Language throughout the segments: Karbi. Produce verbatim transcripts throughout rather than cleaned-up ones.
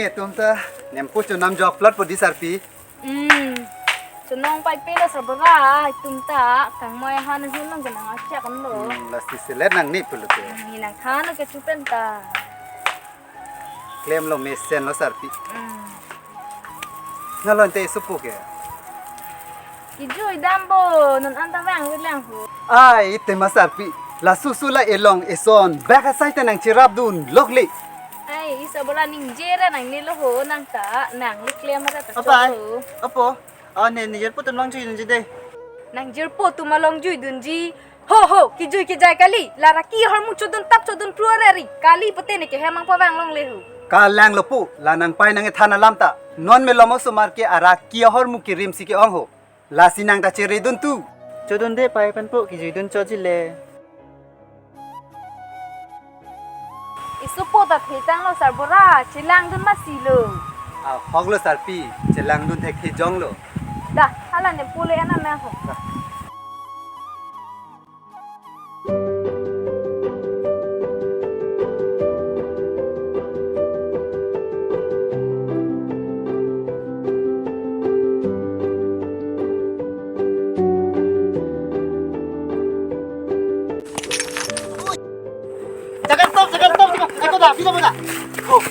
Itum ta nempo chonam jok plot po di sarpi. Hmm. Chonong pai pelo sarbura, itum ta tangmoi han hun nang kenang achak kan lo. Hmm, lasi selet nangne pulote. Hmm, nangthan ke chupen ta. Klemlo mesen lo sarpi. Hmm. Nalon te supu ke. Kijui dampo, non anta vang wit lang ho. Ai, itum ma sarpi. Laso susu la elong eson. Bak asai ta nangcherapdun lokle. Ai, isa bola ningjera nangnelo ho nang ta, nang le klem ra ta Apai, cholo. Apo, ah, ne, ne jirpo atum longjuidunji de. Nang jirpo atum longjuidunji. Ho, ho, kijui kijai kali. La raki ahormu chodun tap chodun pruareri. Kali pute ne ke hemang pavang longle ho. Kalanglo pu, la nangpai nangkethan alam ta. Non malom osomar ke araki ahormu kerim si ke-ong ho. Lasi nang ta cheredun tu. Chodunde pai pen po kijuidun chotji le. Isupo ta thetanglo sarbura, chelangdun masi lo. Ahok lo sarpi, chelangdun thekthe jonglo. Da, hala ne pule ana me ho. Jaga stop, jaga stop, jaga. Eko da, sida boda. Oh.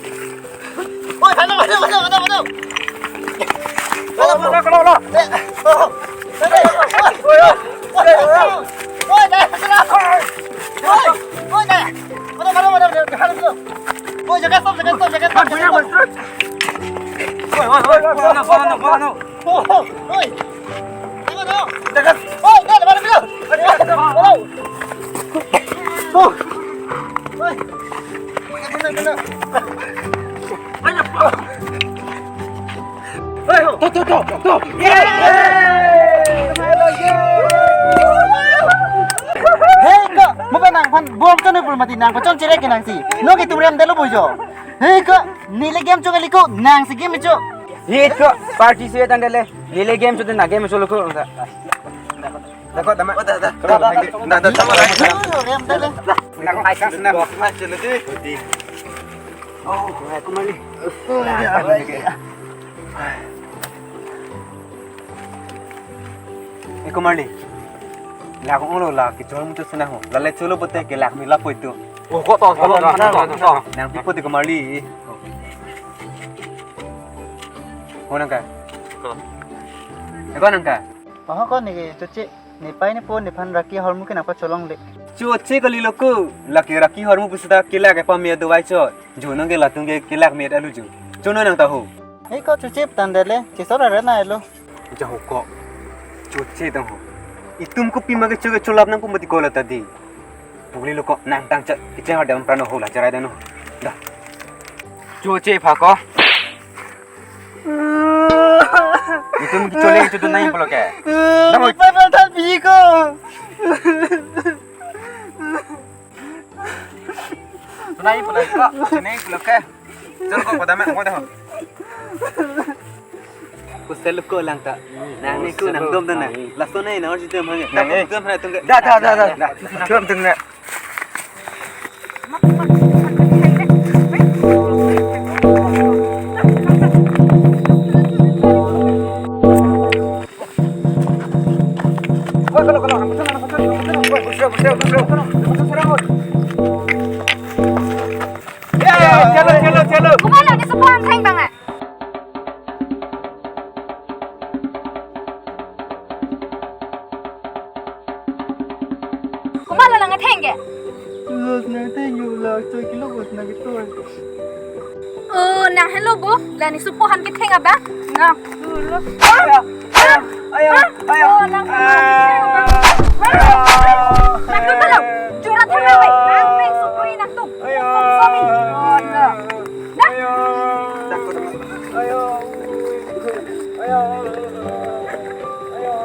Oi, bhalo, bhalo, bhalo, bhalo, bhalo. Bhalo, bhalo, bhalo, bhalo. Eh, oh. Oi, oi. Oi, oi. Oi, oi. Oi, oi. Oi, oi. Bhalo, bhalo, bhalo, bhalo, bhalo. Oi, jaga stop, jaga stop, jaga stop, jaga stop. Oi, oi, oi, bhalo, bhalo, bhalo. Oh, oh, oi. Jaga stop. Oi, oi, bhalo, bhalo. Bhalo. Oh. Oi. Kena, kena. Ayo. Tuh, tuh, tuh, tuh. Hey, kok, mo pen nangphan bom chonepul mati nang pachon cherek ke nangsi. Non ke itum remdetlo bojo. Hey, kok, neli game cho kali ko, nangsi game cho. Hey, kok, party suya tandele. Neli game cho de na game cholo ko. Dakot, dakot, dakot. Remdetlo. Dakot, ai, kas na. Mas, chalo di. Oh, kumali. Eh, kumali. La kung ulo la, kechol mutu sena ho. La le cholo bote ke lak mi lapu itum. Oh, kok to, kok to, kok to, kok to. Nangpipo te kumali. Ho nangka. Ko. Eko nangka. Oho ko neke choche, nepei nepo nephan raki ahormu ke nangpacholongle. Choche kalilo ko, lake raki ahormu pusita kelak epa me dovai cho. Jo nang ke latum ke kelak me alu jo. Chono nang ta ho. Hei ko choche tandele, kesor are na elo. Jaho ko. Choche tang ho. Itum kopima ke cho ke cholap nangpo mati ko la ta di. Pulilo ko nangtang cha, kiche har dam prano ho la charai dano. Da. Choche pha ko. Itum kichole kichu tu nai pulo ke. Nang oi. Pai pai than pi ko. Nai pulo ko. Nai pulo ke. Chal ko pada me ko da. Kusel ko lang ta. Nang ne ko nang dom ta nang. Laso ne nang orji dom hang. Nang eh. Dom hang tung ke. Da da da da. Dom tung na. Chalo, chalo, chalo. Kumalo ni sepan theng bang eh. Kumalo lang theng ke. Los na theng yo la choi kilo bos na kito. Oh, nang helo bo, la ni supo han ke theng abang. Nang. Ayo, ayo, ayo. Oh, nang helo. Nang helo. Chura thang away. Nang nang supo nang tum. Ayo. Sorry. Oh, no. Nah. Ayo. Ayo. Ayo. Ayo.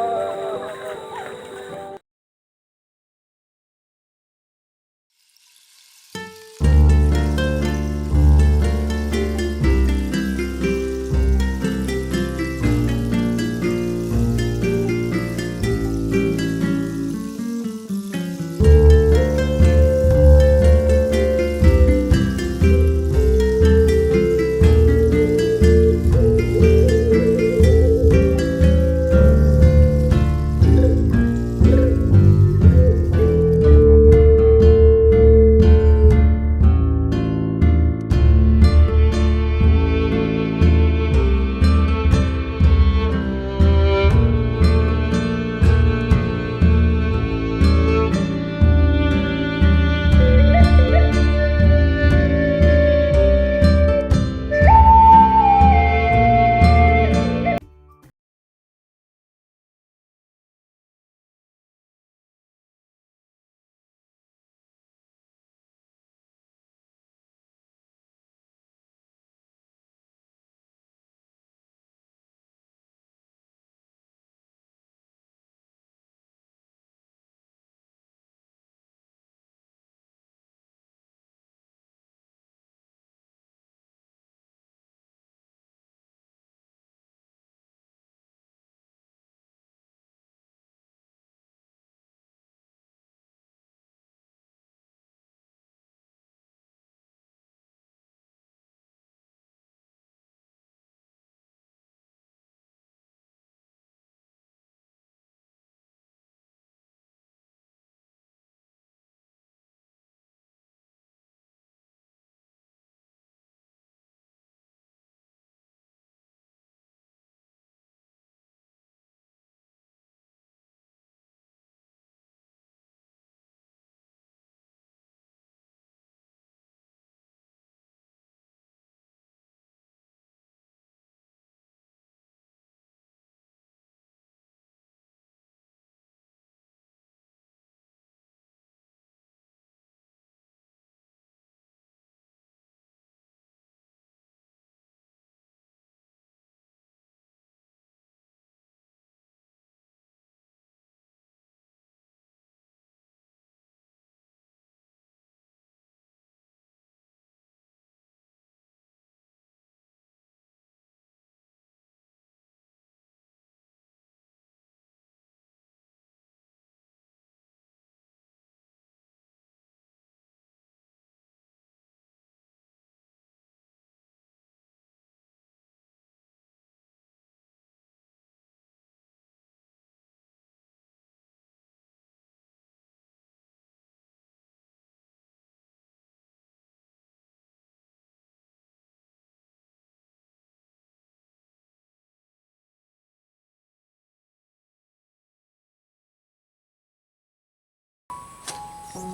Uh,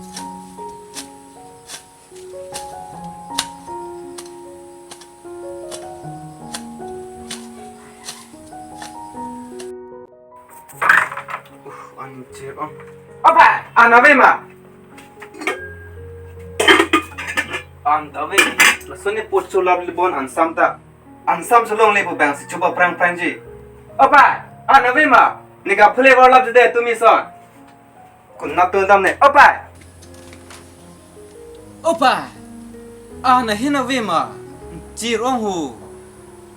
an chir-ong. Opa, an ave ma? An ta ave. Lason ne pocho lap libon ansam ta. Ansam cholongle pu bang si chuba prang prang ji. Opa, an ave ma? Neke flavor lap jide tumi son. Kun na tun dam ne. Opa. Opa. An ahin ave ma? Chir-ong ho.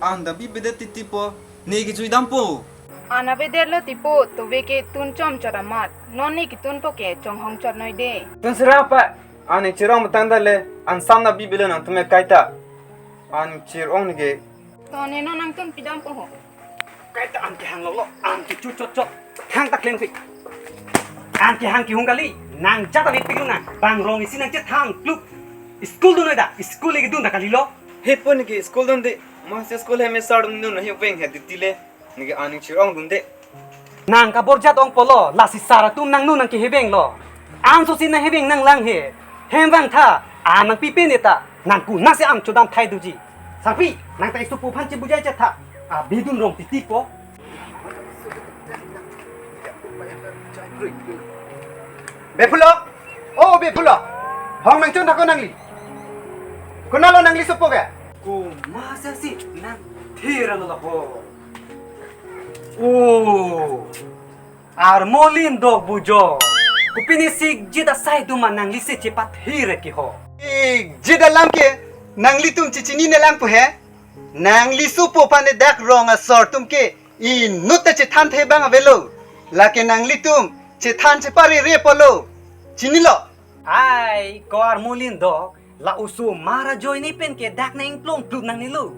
An ta bibedet titi po. Ne kejui dampo. An avedetlo tipo, tove ke tun chomchot amat. Non ne ketunpo ke chonghong chot noi de. Tun sira pa. An chir-ong matang ta le. Ansam na bibilo nangtum ekai ta. An chir-ong neke. To ne non nangtum pidampo ho. Kaita an kehang lolo, an kechu chot chot. Hang ta klem si. An kehang kehung kali, nang jat ta vepik lo nang, bang rong isi nang chethan, pluk. School dun noi da, school lagi dun ta kalilo. He pon ke school dunde, masi school he me sar dun dun he veng he ditile, neke an chir-ong dunde. Nang kabor jat ongpo lo, lasi sar atum nangno nang keheveng lo. An sosi nang heveng nang lang he. Hem vang tha, an nangpipe ne ta, nang kuna si an chodam thai doji. Sangpi, nang ta isopo aphan chebujai chetha. Abi dun rong titi po. Bephulo. Oh, Bephulo. Hong nangchon thako nangli. Konatlo nangli sopo ke? Ko masa si nang thira lo ho. Oh. Armolin dok bujo. Kopine sikjit asai duma nangli si chepathir ke ho. Sikjit alam ke nanglitum chechinine lang pu he. Nangli sopo aphan dak rong asor atum ke inut ta chethan the bang avelo. Lake nanglitum chethan cheparere polo. Chinilo. Ai, ko armolin dok, la osomar ajoine pen ke dak nang plong plut nangnelo.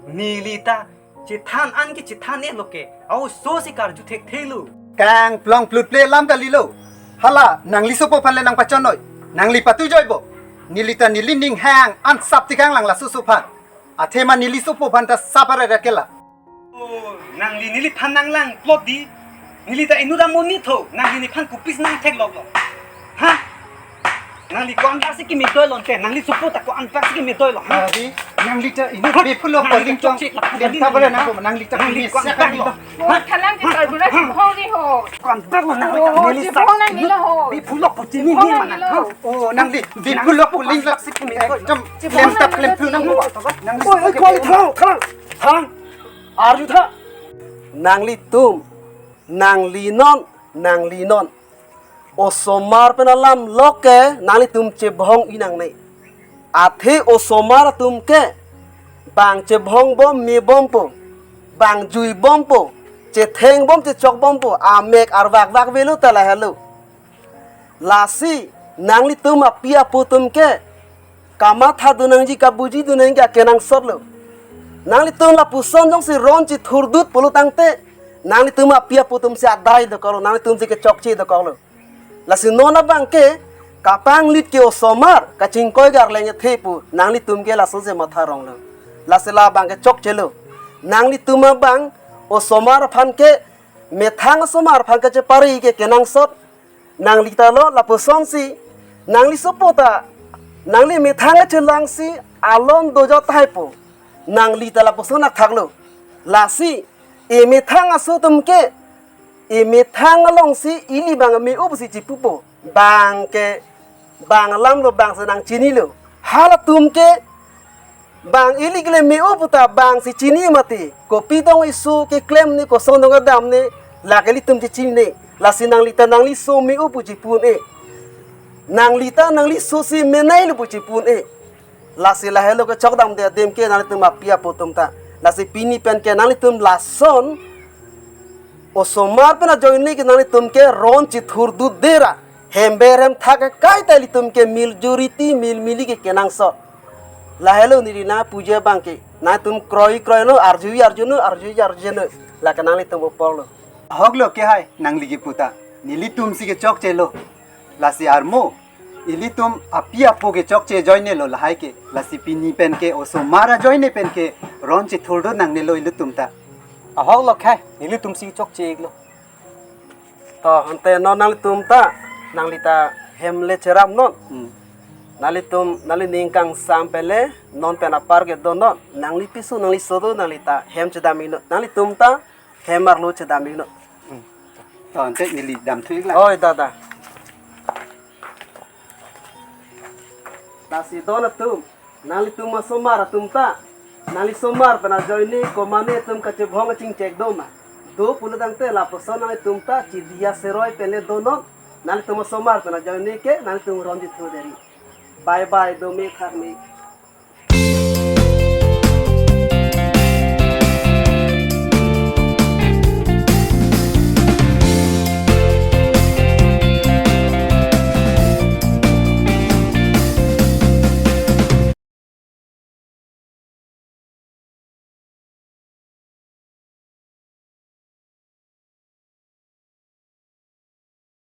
Neli ta chethan an ke chethan-e lo ke, oso si karju thekthelo. Kang plong plut ple lam kalilo. Hala, nangli sopo aphan le nangpachon noi. Nangli patu joi bo. Neli ta neli ning hang an sap tikang lang laso so aphan. Athema neli sopo aphan ta sap arere ke la. Oh, nangli neliphan nang lang plot di. Neli ta inut amonit ho, nangli nephan kopisi nang theklok lo. Ha? Nangli ko-an dak si keme doi lonte, nangli sopo ta ko-an dak si keme doi lo. Ha? Abi, nangli ta inut Bephulo ko ling tong. Chokche, lapu kali tabale nangli. Nangko, nangli ta nangli keme ko-an dak lo. Lo. Ha? Thalang ke karbura chibong ni ho. Ko-an dak lo nangli ta. Oh, neli chibong nangli lo ho. Bephulo ko chini chibong ni nangli mana. Lo. Oh, nangli Bephulo ko ling dak si keme doi. Jam, chibong lem tap nangli lem lo, phu nang chibong. Nangli oi, oi, ko-an thalang, thalang, thalang. Arju tha. Nanglitum, nangli non, nangli non. Osomar pen alam lo ke nanglitum chebong-i nangne. Athe osomar atum ke bang chebong bom me bompo, bang jui bompo, chetheng bom chechok bompo, amek arvak vak velo ta lahelo. Lasi nanglitum api apo atum ke kamatha dun nangji, kabuji dun nangji akenangsot lo. Nanglitum lapuson jongsi ron chethurdut pulo tangte, nanglitum api apo atum si adai dokok lo, nanglitum si kechokche dokok lo. Lasi non abang ke kapanglit ke osomar kachingkoi garleng ethe pu nanglitum ke lason si matha rong lo. Lasi labang ke chokche lo. Nanglitum abang osomar aphan ke methang osomar aphan kachepari ke kenangsot. Nangli ta lo lapuson si, nangli sopo ta, nangli methang chelang si alon dojot tahai po. Nangli ta lapuson athak lo. Lasi, emethang aso atum ke, emethang along si ili bang me-up si chipupo. Bang ke, bang alam lo bang si nangchinilo. Halatum ke, bang ili kele me-up ta bang si chini mati. Kopi tong isu keklem ni koson tong kedam ni lake ilitum chechini. Lasi nangli ta nangli so me-up pu chipu-un-e. Nangli ta nangli so si menei lo pu chipu-un-e. Lasi lahelo kechok damde adim ke nanglitum api apo atum ta. Lasi pini pen ke nanglitum lason osomar pen ajoine ke nanglitum ke ron chethurdut dera. Hember hemthak ke kaita ilitum ke majority milmili ke kenangsot. Lahelo neli nangpuji abang ke. Nangtum kroi kroi lo, arjui arjui no, arjui arjui no. Lake nanglitum opor lo. Ahok lo ke hai, nangli kepu ta. Nelitum si kechokche lo. Lasi armo. Ilitum api apo kechokche ajoine lo lahai ke. Lasi pini pen ke osomar ajoine pen ke ron chethurdut nangne lo ilitum ta. Ahok lo ke hai, nelitum si chokche lo. To, ante non nanglitum ta, nangli ta hem le cheram non. Hmm. Nanglitum, nangli ning kangsam pen le, non pen apar ke do non. Nangli piso, nangli sodo, nangli ta hem chedam iknon. Nanglitum ta hem arlo chedam iknon. Hmm. To, ante neli damthu iklang. Oi, dada. Lasi don atum, nanglitum asomar atum ta, nangli somar pen ajoine komane atum kachebhong kachingchek do ma? Do pulo tangte lapuson nanglitum ta chidiya seroi pen le do non, nanglitum asomar pen ajoine ke nanglitum ron jithu deri. Bye bye, do me thak me.